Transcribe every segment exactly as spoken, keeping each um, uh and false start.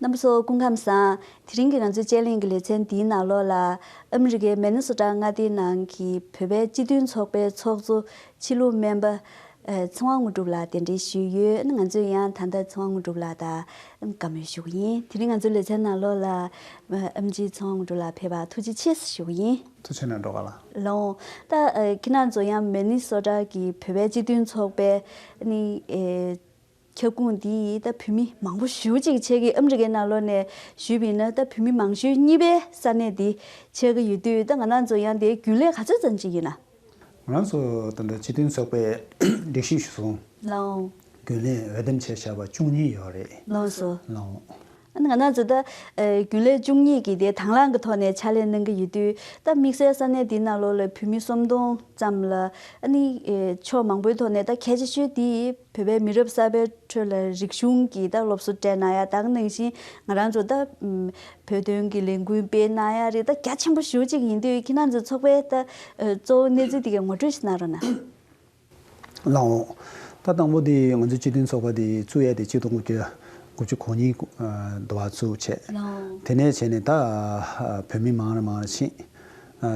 རྣམ་པ་ཚོ་སྐུ་ཁམས་བཟང་། དེ་རིང་གི་ང་ཚོའི་དཔྱད་གླེང་གི་ལེ་ཚན་འདིའི་ནང་ལོགས་ལ། ཨ་མི་རི་ཀའི་མེ་ནི་སོ་ཊ་མངའ་སྡེའི་ནང་གི་བོད་པའི་སྤྱི་མཐུན་ཚོགས་པའི་ཚོགས་གཙོ་ཕྱི་ལུགས་སྨན་པ། ཨ། ཚེ་དབང་དངོས་གྲུབ་ལགས་གདན་འདྲེན་ཞུས་ཡོད། ང་ཚོས་ཡང་ད་ལྟ་ཚེ་དབང་དངོས་གྲུབ་ལགས་དང་བཀའ་མོལ་ཞུ་གི་ཡིན། དེ་རིང་ང་ཚོའི་ལེ་ཚན་ནང་ལོགས་ལ་ཨ་མཆོག་ཚེ་དབང་དངོས་གྲུབ་ལགས་ཕེབས་པར་ཐུགས་རྗེ་ཆེ་ཞུ་གི་ཡིན། ཐུགས་རྗེ་གནང་སྒྲོལ་དཀར་ལགས། ལགས་འོང་། ད་ཨ་ཁྱེད་རང་ཚོ་ཡང་མེ་ནི་སོ་ཊ་གི་བོད་པའི་སྤྱི་མཐུན་ཚོགས་པའི་ནི་ཨེ་ཁྱབ་ཁོངས་འདི་ད་བོད་མི་མང་པོ་ཞེ་པོ་ཅིག་ཁྱེད་ཀྱིས་ཨ་མི་རི་ཀའི་ནང་ལོགས་ནས་ཞུས་པ་ཡིན་ན། ད་བོད་མི་མང་ཤོས་གཉིས་པའི་ས་གནས་འདི་ཁྱེད་ཀྱི་ཡོད་དུས། ད་ང་རང་ཚོ་ཡང་དེའི་རྒྱུན་ལས་ག་ཚོད་ཙམ་ཅིག་ཡིན་ན། ང་རང་ཚོ་ད་ལྟ་སྤྱི་མཐུན་ཚོགས་པའི་སྒྲིག་གཞི་གཞིར་བཟུང་། ལགས་འོང་། རྒྱུན་ལས་འོས་འདེམས་བྱས་བཞག་པ་བཅུ་གཉིས་ཡོད་རེད། ལགས་སོ། ལགས་འོང་། ཨ་ནི་ང་རང་ཚོ་ད་ཨ་རྒྱུན་ལས་བཅུ་གཉིས་ཀྱིས་དེ་དང་བླངས་ཀྱི་ཐོག་ནས་ཕྱག་ལས་གནང་གི་ཡོད་དུས། ད་དམིགས་བསལ་ས་གནས་འདིའི་ནང་ལོགས་ལ་བོད་མི་སུམ་སྟོང་ཙམ་ལ། ཨ་ནི་ཨེ་ཕྱོགས་མང་པོའི་ཐོག་ནས། ད་གལ་ཆེ་ཤོས་དེ་བོད་པའི་མི་རབས་གསར་པའི་ཁྲོད་ལ་རིག་གཞུང་གི་ད་སློབ་གསོ་སྤྲད་གནང་ཡ། ད་ག་ནང་བཞིན་ང་རང་ཚོ་ད་ཨམ་བོད་དོན་གྱི་ལས་འགུལ་སྤེལ་གནང་ཡ་རེད། ད་རྒྱ་ཆེན་པོ་ཞེ་པོ་ཅིག་ཡིན་དུས། ཁྱེད་རང་ཚོའི་ཚོགས་པའི་ད་ཨ་གཙོ་བོ་གནས་ཚུལ་དེ་གའི་ངོ་སྤྲོད་ཞིག་གནང་རོགས་གནང་། ལགས་འོང་། ད་དང་པོ་དེ་ང་ཚོའི་སྤྱི་མཐུན་ཚོགས་པ་དེ་བཙུགས་ཡ་དེ་ཆིག་སྟོང་དགུ་བརྒྱ་དགུ་བཅུ་གོ་གཉིས་དུ་བ་བཙུགས་བྱས། ལགས་འོང་། དེ་ནས་བྱས་ནས་ད་བོད་མི་མང་རུ་མང་རུ་ཕྱིན།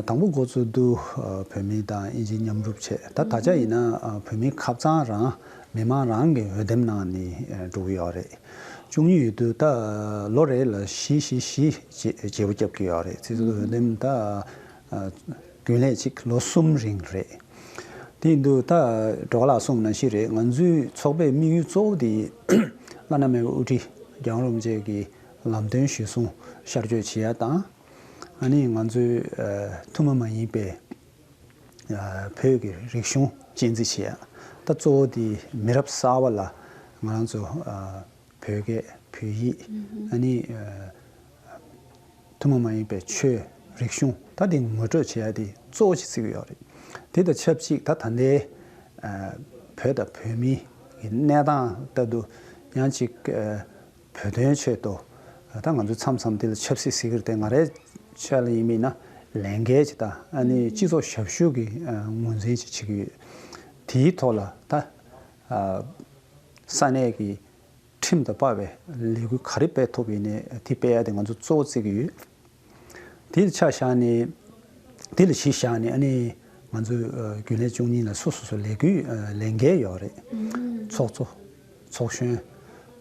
དང་པོ་འགོ་བཙུགས་དུས་བོད་མི་དང་དབྱིན་ཇི་མཉམ་རུབ་བྱས། ད་ད་ཆ་ཡིན་ན་བོད་མི་ཁབ་ཚང་རང་མི་མང་རང་གིས་འོས་འདེམས་གནང་ནས་འགྲོ་གི་ཡོད་རེད། བཅུ་གཉིས་ཡོད་དུས་ད་ལོ་རེ་ལ་བཞི་བཞི་བཞི་བྱས་བརྗེ་པོ་རྒྱབ་ཀྱི་ཡོད་རེད། ཚིག་ཟུར་འོས་འདེམས་ད་རྒྱུན་ལས་གཅིག་ལོ་གསུམ་རིང་རེད། དེ་ཡིན་དུས་ད་སྒྲོལ་དཀར་ལགས་གསུངས་ནང་བཞིན་རེད། ང་ཚོའི་ཚོགས་པའི་དམིགས་ཡུལ་གཙོ་བོ་དེ་བླ་ན་མེད་པའི་དབུ་ཁྲིད་རྒྱལ་བ་རིན་པོ་ཆེ་གི་ལམ་སྟོན་གཞིར་བཟུང་ཤར་བསྐྱོད་བྱེད་ཡ་དང་། ཨ་ནི་ང་ཚོའི་ཨ་ཐུན་མོང་མ་ཡིན་པའི་ཨ་བོད་ཀྱི་རིག་གཞུང་གཅེས་འཛིན་བྱེད་ཡ། ད་གཙོ་བོ་དེ་མི་རབས་གསར་པ་ལ་ང་རང་ཚོ་ཨ་བོད་སྐད་བོད་ཡིག་ཨ་ནི་ཨ་ཐུན་མོང་མ་ཡིན་པའི་ཆོས་རིག་གཞུང་ད་དེ་ངོ་སྤྲོད་བྱེད་ཡ་དེ་གཙོ་བོ་ཞིག་བརྩི་གི་ཡོད་རེད། དེ་དང་ཆབས་ཅིག་ད་ད་ལྟའི་ཨ་བོད་དང་བོད་མིའི་གི་གནས་སྟངས་ལྟ་དུས་ཡང་ཅིག་ཨ་བོད་དོན་ཆེད་དུ་ད་ང་ཚོ་མཚམས་མཚམས་དེ་ལ་ཆབ་སྲིད་ཟེར་གི་རེད་དེ། ང་རའི་ཆ་ལ་ཡིན་མིན་ན་ལས་འགན་ཅིག་དང་། ཨ་ནི་སྤྱི་ཚོགས་ཞབས་ཞུ་གི་ཨ་ངོས་འཛིན་ཅིག་བྱེད་ཀྱི་ཡོད། དེའི་ཐོག་ལ་ད་ཨ་ས་གནས་ཀྱི་ཁྲིམས་དང་པ་བའི་ལས་འགུལ་ག་རེ་སྤེལ་ཐུབ་ཡིན་ནའི་དེ་སྤེལ་ཡ་དེ་ང་ཚོ་གཙོ་བོ་བརྩི་གི་ཡོད། དེ་ལ་ཆ་བཞག་ནས་དེ་ལ་གཞི་བཞག་ནས་ཨ་ནི་ང་ཚོའི་ཨ་རྒྱུན་ལས་བཅུ་གཉིས་ལ་སོ་སོ་སོ་ལས་འགུལ་ཨ་ལས་འགན་ཡོད་རེད། ཚོགས་གཙོ། ཚོགས་གཞོན།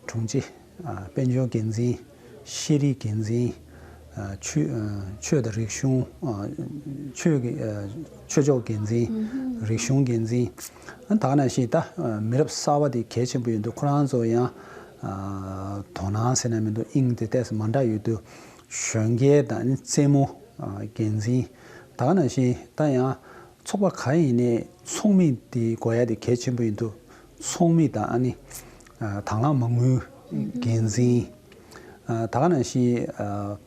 དྲུང་ཆེ། ཨ་དཔལ་འབྱོར་འགན་འཛིན། ཤེས་རིག་འགན་འཛིན། ཨ་ཆོས་ཨ་ཆོས་དང་རིག་གཞུང་། ཨ་ཆོས་ཀྱི་ཨ་ཆོས་ཕྱོགས་འགན་འཛིན། རིག་གཞུང་འགན་འཛིན། ཨ་ད་ག་ནང་བཞིན་ད་ཨ་མི་རབས་གསར་པ་དེ་གལ་ཆེན་པོ་ཡིན་དུས། ཁོ་རང་ཚོ་ཡང་ཨ་དོ་སྣང་ཟེར་ན་མི་འདུག་དབྱིངས་དེ་ཏོག་ཙམ་མ་འདྲ་ཡོད་དུས། གཞོན་སྐྱེས་དང་ཨ་ནི་རྩེད་མོ་ཨ་འགན་འཛིན། ད་ག་ནང་བཞིན་ད་ཡང་ཚོགས་པ་ག་ཡིན་ནའི་ཚོགས་མི་དེ་དགོས་ཡ་དེ་གལ་ཆེན་པོ་ཡིན་དུས། ཚོགས་མི་དང་ཨ་ནི་ཨ་དང་བླངས་མ་དངུལ་འགན་འཛིན། ཨ་ད་ག་ནང་བཞིན་ཨ་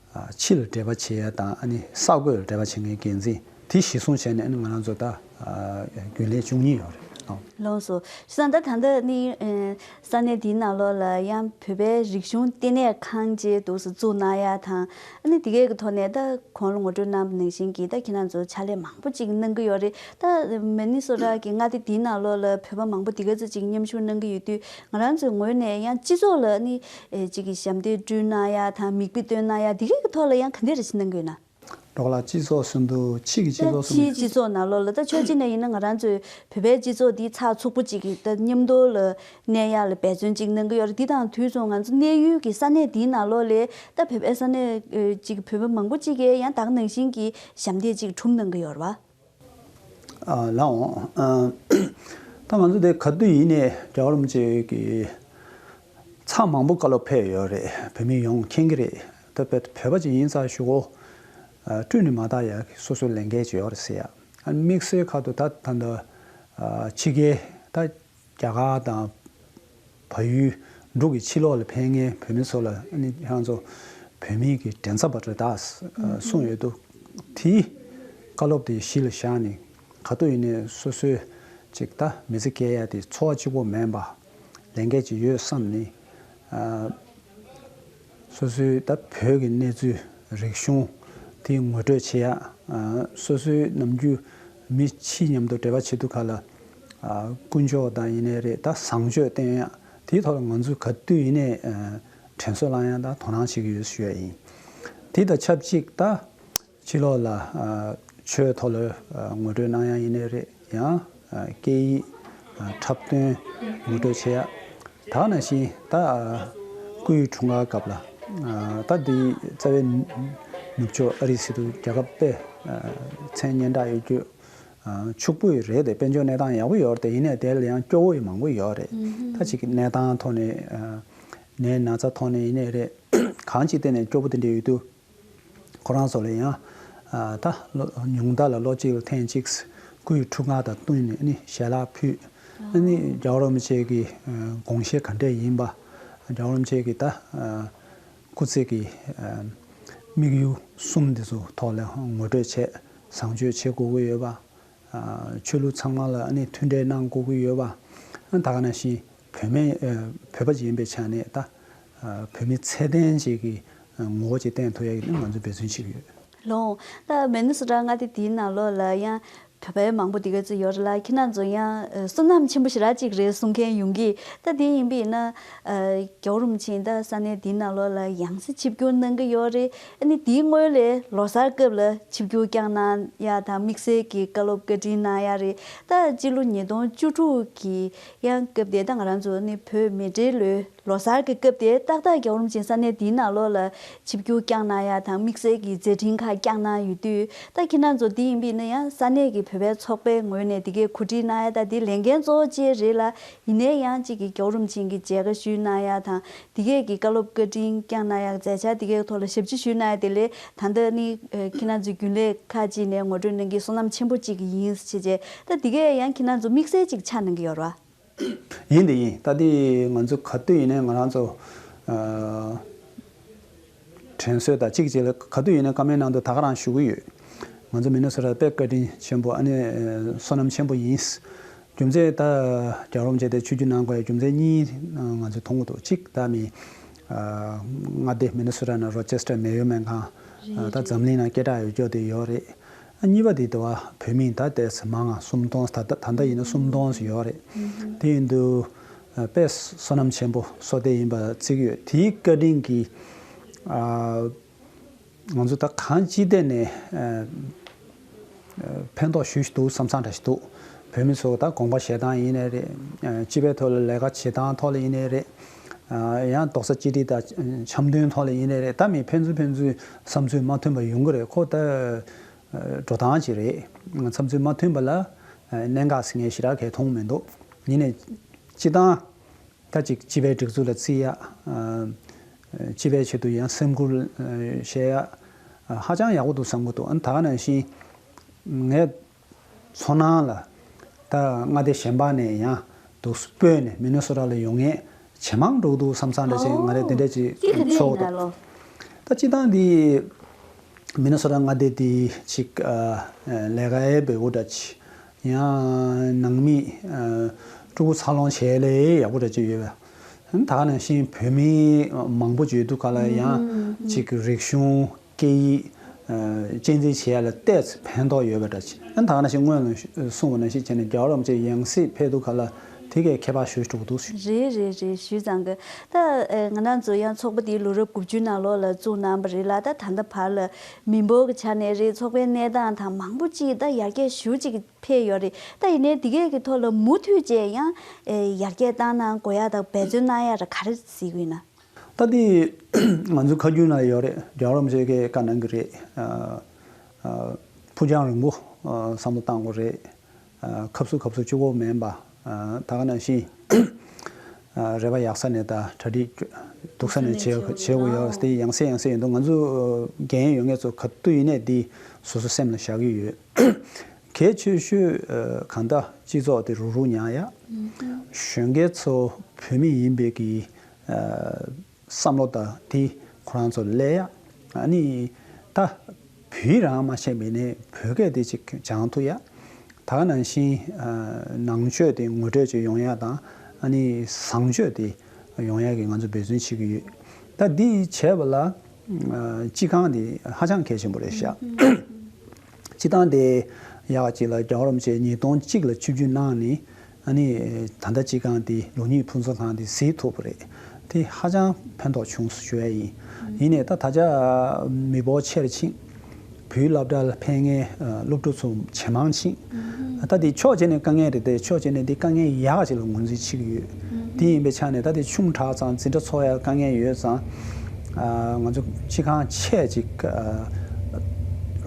ཨ་ཕྱི་ལ་འབྲེལ་བ་བྱེད་ཡ་དང་། ཨ་ནི་ས་བགོས་ལ་འབྲེལ་བ་བྱེད་མཁན་འགན་འཛིན་དེ་གཞིར་བཟུང་བྱས་ནས། ཨ་ནི་ང་རང་ཚོ་ད་ཨ་རྒྱུན་ལས་བཅུ་གཉིས་ཡོད་རེད། ཨོ། ལགས་སོ། བྱས་ཙང་ད་ད་ལྟ་ནི་ཨ་ས་གནས་འདིའི་ནང་ལོགས་ལ་ཡང་བོད་པའི་རིག་གཞུང་ལྟེ་གནས་ཁང་ཅིག་འདུག་སེ་བཙུགས་གནང་ཡ་དང་། ཨ་ནི་དེ་གའི་གི་ཐོག་ནས་ད་གོང་ལ་ངོ་སྤྲོད་གནང་བ་ནང་བཞིན་གྱི་ད་ཁྱེད་རང་ཚོ་ཕྱག་ལས་མང་པོ་ཅིག་གནང་གི་ཡོད་རེད། ད་མི་ནི་སོ་ཊ་གི་མངའ་སྡེ་འདིའི་ནང་ལོགས་ལ་བོད་པ་མང་པོ་དེ་ག་ཚོད་ཅིག་མཉམ་ཞུགས་གནང་གི་ཡོད་དུས། ང་རང་ཚོའི་ངོས་ནས་ཡང་སྤྱི་ཚོགས་ལ་ནི་ཨེ་ཅིག་གི་ཞབས་འདེགས་བསྐྲུན་གནང་ཡ་དང་། མིག་དཔེ་སྟོན་གནང་ཡ། དེ་གའི་གི་ཐོག་ལ་ཡང་ག་འདྲ་རེ་ཞིག་གནང་གི་ཡོད་ན། སྒྲོལ་དཀར་ལགས། སྤྱི་ཚོགས་ཟེར་དུས་ཕྱི་གི་སྤྱི་ད་ཚོགས་ཟེར་ཕྱིའི་དུས། སྤྱི་ཚོགས་ནང་ལོགས་ལ། ད་ཕྱོགས་གཅིག་ནས་ཡིན་ན་ང་རང་ཚོའི་བོད་པའི་སྤྱི་ཚོགས་འདི་ཚགས་ཚུད་པོ་ཅིག་གི་ད་མཉམ་དུ་ལ་གནས་ཡ་ལ་འབད་བརྩོན་ཅིག་གནང་གི་ཡོད་རེད། འདི་དང་དུས་མཚུངས་ང་ཚོ་གནས་ཡུལ་གྱི་ས་གནས་འདིའི་ནང་ལོགས་ལ་ད་བོད་པའི་ས་གནས་ཨ་ཅིག་བོད་པ་མང་པོ་ཅིག་གིས་ཡང་ད་ག་ནང་བཞིན་གྱི་ཞབས་འདེགས་ཅིག་སྒྲུབ་གནང་གི་ཡོད་རེད་པ། ཨ་ལགས་འོང་། ཨ་ད་ང་ཚོ་དེ་ག་དུས་ཡིན་ནའི་རྒྱལ་བ་རིན་པོ་ཆེ་གི་ཚར་མང་པོ་བཀའ་སློབ་ཕེབས་ཡོད་རེད། བོད་མི་ཡོངས་མཁྱེན་གྱི་རེད། ད་བོད་བོད་པ་ཅིག་ཡིན་ཙང་གཞུག་གུ་ཨ་སྤྲུལ་ནས་མ་བཏང་ཡ་སོ་སོའི་ལས་འགན་ཅིག་ཡོད་རེད་ཟེར་ཡ། ཨ་དམིགས་བསལ་ཁ་ཐུག་ད་ད་ལྟ་ཨ་ཕྱི་རྒྱལ་ད་རྒྱ་གར་དང་བལ་ཡུལ་འབྲུག་གི་ཕྱི་ལོགས་ལ་ཕེབས་མཁན་བོད་མི་ཚོ་ལ། ཨ་ནི་ཁྱེད་རང་ཚོ་བོད་མིའི་གི་འགྲན་ས་པ་རེད་ད་གསུངས་ཡོད་འདུག་དེའི་བཀའ་སློབ་དེ་གཞི་ལ་བཞག་ནས། ག་དུས་ཡིན་ནའི་སོ་སོའི་ཅིག་ད་མི་ཚེ་སྐྱེལ་ཡ་དེ་འཚོ་བ་གཅིག་པོ་མིན་པ། ལས་འགན་ཅིག་ཡོད་བསམ་ནས། ཨ་སོ་སོའི་ད་བོད་ཀྱི་གནས་ཚུལ་རིག་གཞུང་དེ་ངོ་སྤྲོད་བྱེད་ཡ། ཨ་སོ་སོའི་ནམ་རྒྱུན་ མི་ཕྱི་མཉམ་དུ་འབྲེལ་བ་བྱེད་དུས་ག་ལ་ཨ་ཀུན་སྤྱོད་དང་ཡིན་ནའི་རེད། ད་བཟང་སྤྱོད་བསྟན་ཡག་དེའི་ཐོག་ལ་ང་ཚོས་ག་དུས་ཡིན་ནའི་ཨ་དྲན་གསོ་བསླང་ཡག་དང་དོ་སྣང་བྱེད་ཀྱི་ཡོད་ཞུ་ཡག་ཡིན། དེ་དང་ཆབས་ཅིག་ད་ཕྱི་ལོགས་ལ་ཨ་ཆོས་ཐོག་ལ་ཨ་ངོ་སྤྲོད་གནང་ཡག་ཡིན་ནའི་རེད། ཡང་ཨ་སྐད་ཡིག་ཨ་འཁྲབ་སྟོན་ངོ་སྤྲོད་བྱེད་ཡག་ད་ག་ནང་བཞིན་ད་ཨ་སྐུའི་འཁྲུངས་སྐར་སྐབས་ལ་ཨ་ད་འདི་རྩ་བའི་ནུབ་ཕྱོགས་ཨ་རི་ཟེར་དུས་རྒྱལ་ཁབ་དཔེ་ཨ་མཚན་སྙན་གྲགས་ཡོད་རྒྱུ་ཨ་ཕྱུག་པོ་ཡི་རེད་དེ། དཔལ་འབྱོར་གནས་སྟངས་ཡག་པོ་ཡོད་རེད་དེ། ཡིན་ནའི་དེ་ལ་ཡང་སྐྱོ་བོ་ཡི་མང་པོ་ཡོད་རེད། ད་ཅིག་གནས་སྟངས་ཐོག་ནས་ཨ་ནད་ན་ཚ་ཐོག་ནས་ཡིན་ནའི་རེད། གང་ཅིའི་སྟེང་ནས་སྐྱོ་པོ་དེ་འདྲ་ཡོད་དུས། ཁོ་རང་ཚོ་ལ་ཡང་ཨ་ད་ལོ་ཉུང་མཐའ་ལ་ལོ་གཅིག་ལ་ཐེངས་གཅིག་སྐུའི་འཁྲུངས་སྐར་དང་བསྟུན་ནས་ཨ་ནི་ཞལ་ལག་ཕུལ། ཨ་ནི་རྒྱལ་བ་རིན་པོ་ཆེ་གི་ཨ་དགོངས་བཞེད་ག་འདྲས་ཡིན་པ། རྒྱལ་བ་རིན་པོ་ཆེ་གི་ད་ཨ་སྐུ་ཚེ་གི་ཨ་དམིགས་ཡུལ་གསུམ་འདི་ཚོ་ཐོག་ལ་ངོ་སྤྲོད་བྱས། བཟང་སྤྱོད་བྱེད་དགོས་ཀྱི་ཡོད་པ། ཨ་ཆོས་ལུགས་ཚང་མ་ལ་ཨ་ནི་མཐུན་འབྲེལ་གནང་དགོས་ཀྱི་ཡོད་པ། ཨ་ད་ག་ནང་བཞིན་བོད་མི་ཨ་བོད་པ་ཅིག་ཡིན་པའི་ཆ་ནས་ད་ཨ་བོད་མི་ཚད་ལྡན་ཅིག་གི་ཨ་ངོ་བོ་ཅིག་བསྟན་ཐུབ་ཡག་གི་ནི་ང་ཚོས་འབད་བརྩོན་བྱེད་ཀྱི་ཡོད། ལོ། ད་མི་ནི་སོ་ཊ་མངའ་སྡེ་འདིའི་ནང་ལོགས་ལ་ཡང་བོད་པའི་མང་པོ་འདི་ག་ཚོད་ཡོད་རེད་ལ། ཁྱེད་རང་ཚོ་ཡང་ཨ་བསོད་ནམས་ཆེན་པོ་ཞེ་དྲག་ཅིག་རེད་གསུང་མཁན་ཡོང་གི། ད་དེ་ཡིན་པ་ཡིན་ན་ཨ་རྒྱལ་བ་རིན་པོ་ཆེ་ད་ས་གནས་འདིའི་ནང་ལོགས་ལ་ཡང་སེ་ཆིབས་བསྒྱུར་གནང་གི་ཡོད་རེད། ཨ་ནི་དེའི་སྔོན་ལ་ལོ་གསར་སྐབས་ལ་ཆིབས་བསྒྱུར་བསྐྱངས་གནང་ཡག་དང་། དམིགས་བསལ་གྱི་བཀའ་སློབ་བཀའ་དྲིན་གནང་ཡག་རེད། ད་སྤྱི་ལོ་ཉིས་སྟོང་བཅུ་དྲུག་གི་ཡང་སྐབས་དེ་ད་ང་རང་ཚོ་ནི་བོད་མི་སྒེར་ལོའི་ལོ་གསར་གྱི་སྐབས་དེ་ཏག་ཏག་རྒྱལ་བ་རིན་པོ་ཆེ་ས་གནས་འདིའི་ནང་ལོགས་ལ་ཆིབས་བསྒྱུར་བསྐྱངས་གནང་ཡག་དང་། དམིགས་བསལ་གྱི་མཛད་འཕྲིན་ཁག་བསྐྱངས་གནང་ཡོད་དུས། ད་ཁྱེད་རང་ཚོ་འདི་ཡིན་པ་ཡིན་ན་ཡང་ས་གནས་ཀྱི་བོད་པའི་ཚོགས་པའི་ངོས་ནས་འདི་གའི་གོ་སྒྲིག་གནང་ཡག་ད་འདི་ལས་འགན་གཙོ་བོ་གཅིག་རེད་ལ། ཡིན་ནའི་ཡང་གཅིག་གི་རྒྱལ་བ་རིན་པོ་ཆེ་གི་མཇལ་ཁ་ཞུས་གནང་ཡག་དང་། འདི་གས་ཀྱི་བཀའ་སློབ་བཀའ་དྲིན་བསྐྱངས་གནང་ཡག་མཛད་འཆར་འདི་གས་ཐོག་ལ་ཞབས་ཕྱི་ཞུས་གནང་ཡག་དེ་ལས་ད་ལྟ་ནི་ཨ་ཁྱེད་རང་ཚོའི་རྒྱུན་ལས་ཁག་ཅིག་ནས་ངོ་སྤྲོད་གནང་གི་བསོད་ནམས་ཆེན་པོ་གཅིག་ཡིན་ཟེར་བྱས། ད་འདི་གས་ཡང་ཁྱེད་རང་ཚོ་དམིགས་བསལ་ཅིག་ཆགས་གནང་གི་ཡོད་རེད་བ། ཡིན་དེ་ཡིན། ད་དེ་ང་ཚོ་ག་དུས་ཡིན་ནའི་ང་རང་ཚོ་ཨ་དྲན་གསོ་དང་གཅིག་བྱས་ལ་ག་དུས་ཡིན་ནའི་བཀའ་མོལ་གནང་དུས་ད་ག་རང་ཞུ་གི་ཡོད། ང་ཚོ་མི་ནི་སོ་ཊ་དཔེ་བཀའ་དྲིན་ཆེན་པོ། ཨ་ནི་ཨ་བསོད་ནམས་ཆེན་པོ་ཡིན། རྒྱུ་མཚན་ད་རྒྱལ་བ་རིན་པོ་ཆེ་དེ་ཆིབས་བསྒྱུར་གནང་དགོས་ཡ་རྒྱུ་མཚན་གཉིས་ང་ཚོས་མཐོང་གི་འདུག་གཅིག་ད་མི་ཨ་མངའ་སྡེ་མི་ནི་སོ་ཊ་ནང་རོ་ཅེ་སི་ཊར་མེ་ཡོ་སྨན་ཁང་། ཨ་ད་འཛམ་གླིང་ནང་སྐད་གྲགས་ཡོད་རྒྱུ་དེ་ཡོད་རེད། ཨ་གཉིས་པ་དེ་དེ་བ་བོད་མི་ད་ལྟའི་ཚེ་མང་ང་སུམ་སྟོང་། ད་ད་ད་ལྟ་ཡིན་ན་སུམ་སྟོང་ཞིག་ཡོད་རེད། དེ་ཡིན་དུས་ཨ་དཔེ་བསོད་ནམས་ཆེན་པོ་བསོད་བདེ་ཡིན་པ་བརྩི་གི་ཡོད། དེའི་བཀའ་དྲིན་གྱིས་ཨ་ང་ཚོ་ད་གང་ཅི་ཐད་ནས་ཨ་ཨ་ཕན་ཐོགས་ཞེ་པོ་ཅིག་འདུག་བསམ་བསམ་འདྲ་ཞིག་འདུག་བོད་མི་ཚོ་ད་དགོངས་པ་བཞེས་སྟངས་ཡིན་ནའི་རེད། ཨ་སྤྱི་པའི་ཐོག་ལ་ལས་ཀ་བྱེད་སྟངས་ཐོག་ལ་ཡིན་ནའི་རེད། ཨ་ཡང་རྡོག་རྩ་གཅིག་སྒྲིལ་དང་འཆམ་མཐུན་ཐོག་ལ་ཡིན་ནའི་རེད། ད་མི་ཕན་ཚུན་ཕན་ཚུན་བསམ་ཚུལ་མ་མཐུན་པ་ཡོང་གི་རེད། ཁོ་ད་ཨ་འགྲོ་སྟངས་ཅིག་རེད། བསམ་ཚུལ་མ་མཐུན་པ་ལ་ཨ་གནད་འགག་ཟེར་མཁན་ཞེ་དྲག་གང་ཡང་མཐོང་མི་འདུག་ཡིན་ནའི་སྤྱིར་བཏང་ད་ཅིག་སྤྱི་པའི་སྒྲིག་འཛུགས་ལ་བརྩི་ཡག་ཨ་སྤྱི་པའི་ཆེད་དུ་ཡང་སེམས་ཁུར་ཨ་བཞེས་ཡག་ཨ་ཧ་ཅང་ཡག་པོ་འདུག་བསམ་གྱི་འདུག་ཨ་ད་ག་ནང་བཞིན་ངས་ཚོར་སྣང་ལ་ད་མངའ་སྡེ་གཞན་པ་ནས་ཡང་འདུག་སྤོས་ནས་མི་ནི་སོ་ཊ་ལ་ཡོང་མཁན་ཇེ་མང་འགྲོ་གི་འདུག་བསམ་བསམ་འདྲ་ཞིག་ང་རང་དེ་འདྲ་ཅིག་ཚོར་གི་འདུག་ད་སྤྱིར་བཏང་འདི་མི་ནི་སོ་ཊ་མངའ་སྡེ་འདི་ཅིག་ཨ་ལས་ཀ་ཡག་པོ་འདྲ་ཅིག་ཡང་ནང་མི་ཨ་ཕྲུ་གུ་འཚར་ལོངས་བྱེད་ལས་ཡག་པོ་འདྲ་ཅིག་ཡོད་པ། ད་ག་ནང་བཞིན་བོད་མི་མང་པོ་ཅིག་ཡོད་དུས་ག་ལ་ཡང་ཅིག་རིག་གཞུང་སྐད་ཡིག་ཨ་གཅེས་འཛིན་བྱེད་ཡ་ལ་ཏོག་ཙམ་ཕན་ཐོགས་ཡོད་པ་འདྲ་ཅིག་ཨ་ད་ག་ནང་བཞིན་སྔོན་ལ་གསུངས་པ་ནང་བཞིན་བྱས་ནས་རྒྱལ་བ་རིན་པོ་ཆེ་ཡང་སྲིད་ཕེབས་དུས་ག་ལ་དེ་གས་ཁྱད་པར་ཞེ་པོ་ཅིག་འདུག་རེད་རེད་རེད། ཞུས་ཙང་གི་ད་ཨ་ང་རང་ཚོ་ཡང་ཚོགས་པ་འདི་ལོ་རབས་དགུ་བཅུ་ནང་ལོགས་ལ་བཙུགས་གནང་བ་རེད་ལ། ད་ད་ལྟ་བར་ལ་མི་འབོར་གྱི་ཆ་ནས་རེད། ཚོགས་པའི་གནས་སྟངས་དང་མང་པོ་ཅིག་ད་ཡར་རྒྱས་ཞེ་པོ་ཅིག་ཕེབས་ཡོད་རེད། ད་ཡིན་ནའི་འདི་གས་ཀྱི་ཐོག་ལ་མུ་མཐུད་བཅས་ཡང་ཨེ་ཡར་རྒྱས་བཏང་གནང་དགོས་ཡ་དང་འབད་བརྩོན་གནང་ཡ་ར་ག་རེ་གཟིགས་ཀྱི་ཡོད་ན། ད་འདི་ང་ཚོའི་ཁ་རྒྱུན་ན་ཡོད་རེད། རྒྱལ་བ་རིན་པོ་ཆེ་གིས་བཀའ་གནང་གི་རེད། ཨ་ཨ་ཕུགས་རྒྱང་རིང་པོ་ཨ་བསམ་བློ་བཏང་དགོས་རེད། ཨ་ཁབ་སུ་ཁབ་སུ་གཅིག་པོ་མིན་པ། ཨ་ད་ག་ནང་བཞིན་ཨ་རེ་བ་ཡག་ས་ནས་ད་གྲ་སྒྲིག་སྡུག་ས་ནས་བྱེད་བྱེད་དགོས་ཡོད་དེ་ཡང་སེ་ཡང་སེ་ཡིན་འདུག་ང་ཚོ་འགན་ཡོད་མཁན་ཚོ་ག་དུས་ཡིན་ནའི་འདི་སོ་སོ་སེམས་ལ་བཞག་གི་ཡོད། གལ་ཆེ་ཤོས་ཨ་གང་ལྟར་སྤྱི་ཚོགས་དེ་རུག་རུག་ཉར་ཡ། གཞོན་སྐྱེས་ཚོ་བོད་མི་ཡིན་པའི་གི་ཨ་བསམ་བློ་དང་དེ་ཁོ་རང་ཚོ་སླེབས་ཡ། ཨ་ནི་ད་བོད་རང་མ་བྱས་པ་ཡིན་ནའི་བོད་སྐད་དེ་ཅིག་སྦྱང་ཐུབ་ཡ། ད་ག་ནང་བཞིན་ཨ་ནང་ཆོས་དེ་ངོ་སྤྲོད་ཅིག་ཡོང་ཡ་དང་། ཨ་ནི་བཟང་སྤྱོད་དེ་ཡོང་ཡ་གི་ང་ཚོ་འབད་བརྩོན་བྱེད་ཀྱི་ཡོད། ད་འདི་བྱས་པ་ལ་ཨ་སྤྱི་ཁང་དེ་ཧ་ཅང་གལ་ཆེན་པོ་རེད་ཤག་སྤྱི་བཏང་དེ་ ཡག་ཅིག་ལ་རྒྱལ་བ་རིན་པོ་ཆེ་ཉིས་སྟོང་གཅིག་ལ་ཆིབས་བསྒྱུར་གནང་ནས། ཨ་ནི་ད་ལྟ་སྤྱི་ཁང་འདི་ལུགས་གཉིས་ཕུན་ཚོགས་ཁང་འདི་གཟིགས་ཐུབ་པ་རེད། དེ་ཧ་ཅང་ཕན་ཐོགས་བྱུང་སོང་ཞུ་ཡ་ཡིན། ཡིན་ནའི་ད་ད་ཆ་མི་འབོར་ཆེར་ཕྱིན། བོད་སློབ་གྲྭ་ལ་ཕན་མཁན་སློབ་ཕྲུག་ཚོ་ཇེ་མང་ཕྱིན། ད་འདི་ཕྱོགས་གཅིག་ནས་དཀའ་ངལ་རེད་དེ། ཕྱོགས་གཅིག་ནས་འདི་དཀའ་ངལ་ཡག་ཅིག་ལ་ངོས་འཛིན་བྱེད་ཀྱི་ཡོད། དེ་ཡིན་པའི་ཆ་ནས་ད་དེ་ཆུང་དྲགས་ཙང་འཛིན་གྲྭ་ཚོགས་ཡ་དཀའ་ངལ་ཡོད་ཙང་། ང་ཚོ་སྤྱི་ཁང་ཆེ་ཅིག་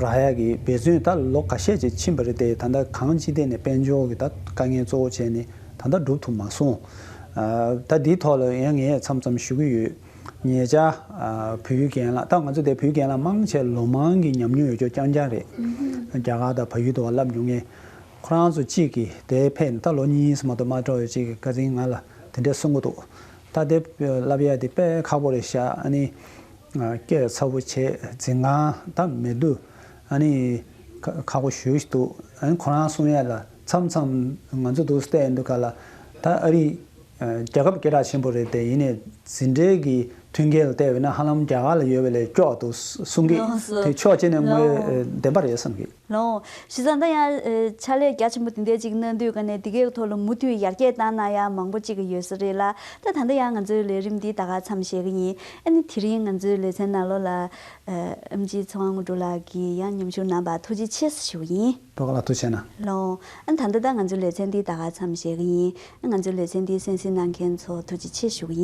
རག་ཡ་གི་འབད་བརྩོན་ད་ལོ་ཁ་ཤས་ཅིག་ཕྱིན་པ་རེད་དེ། ད་ལྟ་གང་ཅི་ཐད་ནས་དཔལ་འབྱོར་གྱི་ད་དཀའ་ངལ་གཙོ་བོ་བྱས་ནས་ད་ལྟ་འགྲུབ་ཐུབ་མ་སོང་། ད་འདིའི་ཐོག་ལ་ཡང་ངས་མཚམས་མཚམས་ཞུ་གི་ཡོད། ཉེ་ཆར་བོད་ཡིག་རྒན་ལགས། ད་ང་ཚོ་དེ་བོད་ཡིག་རྒན་ལགས་མང་ཆེ་ལོ་མང་གི་ཉམས་མྱོང་ཡོད་ཅོག་རྐྱང་རྐྱང་རེད། རྒྱ་གར་དང་བལ་ཡུལ་དུ་བ་བསླབ་མྱོང་མཁན། ཁོ་རང་ཚོ་གཅིག་གིས་དེ་ཕེབས་ནས་ད་ལོ་གཉིས་སུ་མ་གཏོགས་མ་འགྲོ་བའི་གཅིག་གིས་བཀའ་དྲིན་ང་ལ་དེ་འདྲས་གསུང་གི་འདུག་ད་དེ་བསླབ་ཡ་དེ་དཔེ་ཁག་པོ་རེད་ཤག་ཨ་ནི་སྐད་ཚ་པོ་བྱས། འཛིན་ཁང་ད་མི་འདུག་ཨ་ནི་ཁག་པོ་ཞེ་པོ་ཞིག་འདུག་ཨ་ནི་ཁོ་རང་གསུང་ཡ་ལ་མཚམས་མཚམས་ང་ཚོ་འདུག་སེ་བལྟས་འདུག་ག་ལ། ད་ཨ་རི་རྒྱལ་ཁབ་སྐད་གྲགས་ཆེན་པོ་རེད་དེ། ཡིན་ནའི་འཛིན་གྲྭའི་གི་མཐུན་རྐྱེན་ལ་བལྟས་པ་ན་ཧ་ལམ་རྒྱ་གར་ལ་ཡོད་པ་ལས་སྐྱོ་བ་འདུག་གསུང་གི། ལགས་སོ། དེ་ཕྱོགས་གཅིག་ནས་དངོས་ལགས། བདེན་པ་རེད་བསམ་གི། ལགས། བྱས་ཙང་ད་ཡང་ཕྱག་ལས་རྒྱ་ཆེན་པོ་དེ་འདྲ་ཅིག་གནང་དུས་ཀ་ནས་དེ་གའི་ཐོག་ལ་མུ་མཐུད་ཡར་རྒྱས་བཏང་གནང་ཡ་མང་པོ་ཅིག་ཡོད་ས་རེད་ལ། ད་ད་ལྟ་ཡང་ང་ཚོའི་ལས་རིམ་འདི་ད་ག་མཚམས་བཞག་གི་ཡིན། ཨ་ནི་དེ་རིང་ང་ཚོའི་ལེ་ཚན་ནང་ལོགས་ལ་ཨམ་ཆི་ཚེ་དབང་དངོས་གྲུབ་ལགས་ཀྱིས་ཡང་མཉམ་ཞུགས་གནང་བར་ཐུགས་རྗེ་ཆེ་ཞུ་གི་ཡིན། ཐོག་ལ་ཐུགས་རྗེ་གནང་། ལགས། ཨ་ནི་ད་ལྟ་ད་ང་ཚོའི་ལེ་ཚན་འདི་ད་ག་མཚམས་བཞག་གི་ཡིན། ཨ་ང་ཚོའི་ལེ་ཚན་འདི་གསན་གཟིགས་གནང་མཁན་ཚོ་ཐུགས་རྗེ་ཆེ་ཞུ་གི་ཡིན།